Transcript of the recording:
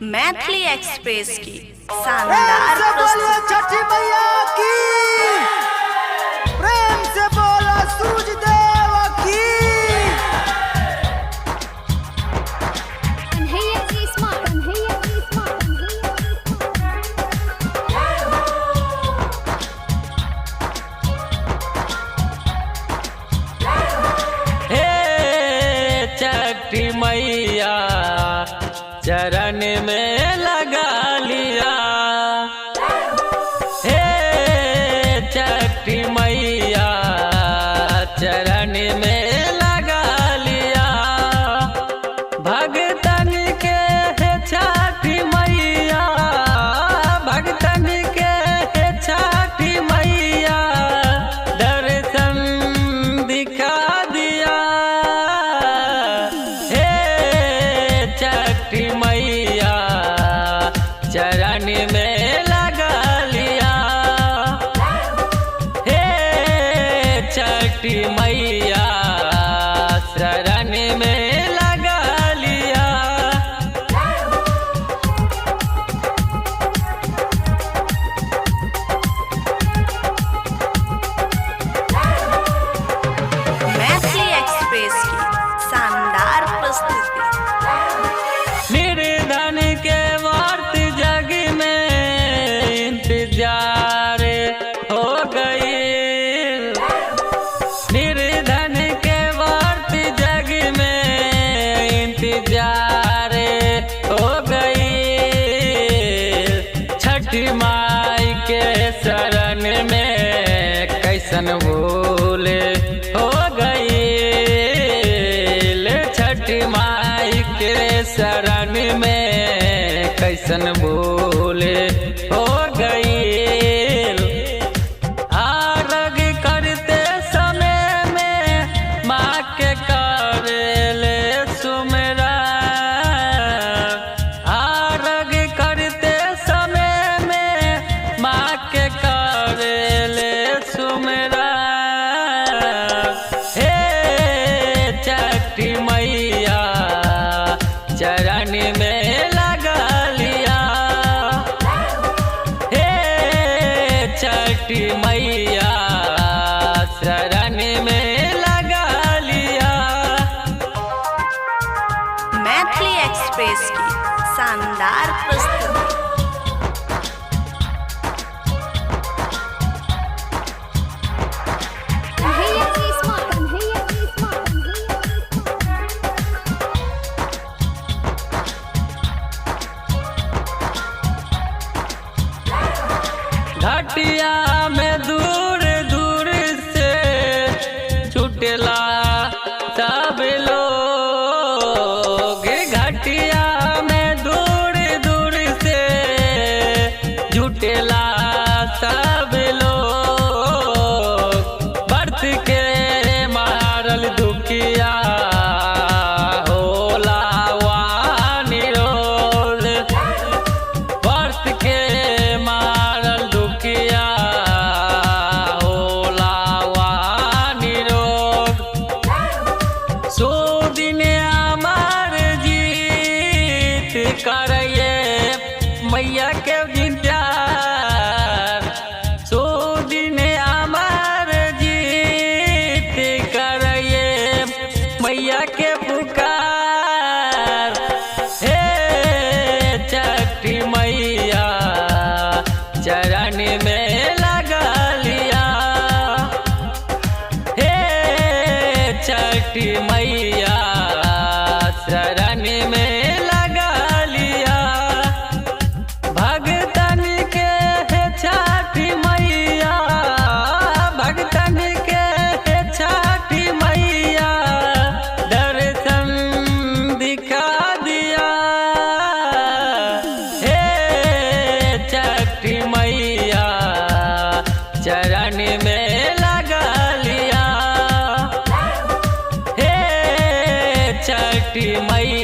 Maithili express की प्रेम शानदार से बोलिए प्रस्तुति। छठी मैया की। प्रेम से बोलो सूरज देव की। Kanhaiya ji smart, Kanhaiya ji smart, Kanhaiya ji smart. हे छठी मैया, चरण में लगा लिया। हे छठी मैया, चरण में लगा लिया। भगतन के हे छठी मैया, भगतन के हे छठी मैया, दर्शन दिखा दिया। हे छठी मैया, चरण में लगा लिया। हे छठी मैया, शरण में लगा लिया। मैथिली एक्सप्रेस की शानदार प्रस्तुति। निर्धन के वार्त जग में इंतजार हो गई। निर्धन के वार्त जग में इंतजार हो गई। छठ माई के शरण में कैसन भूल हो गई। छठ माई के शरण में कैसन भूल हो गई। आरग करते समय में माँ के करेले सुमरा। आरग करते समय में माँ के करेले सुमरा। हे छठी मैया, चरण में लगा लिया। हे छठी मैया, शरण में लगा लिया। मैथिली एक्सप्रेस की शानदार प्रस्तुति। Kanhaiya ji smart, Kanhaiya ji smart, Kanhaiya ji smart. घटिया में दूर दूर से छुटला सब लोग। घटिया में दूर दूर से जुटला सब लोग। बर्थ के मारल दुखिया होला निरोध। व्रत के मारल दुखिया होला निरोग। सो दिन अमर जीत करैये मैया के विद्यार। सो दिन अमर जीत करैये मैया के पुकार। हे छठी मैया, चरण में लगा लिया। हे छठी मैया, शरण में लगा लिया। भगतन के हे छठी मैया, भगतन के हे छठी मैया, दर्शन दिखा दिया। हे छठी मैया, चरण में लगा लिया। हे छठी मैया।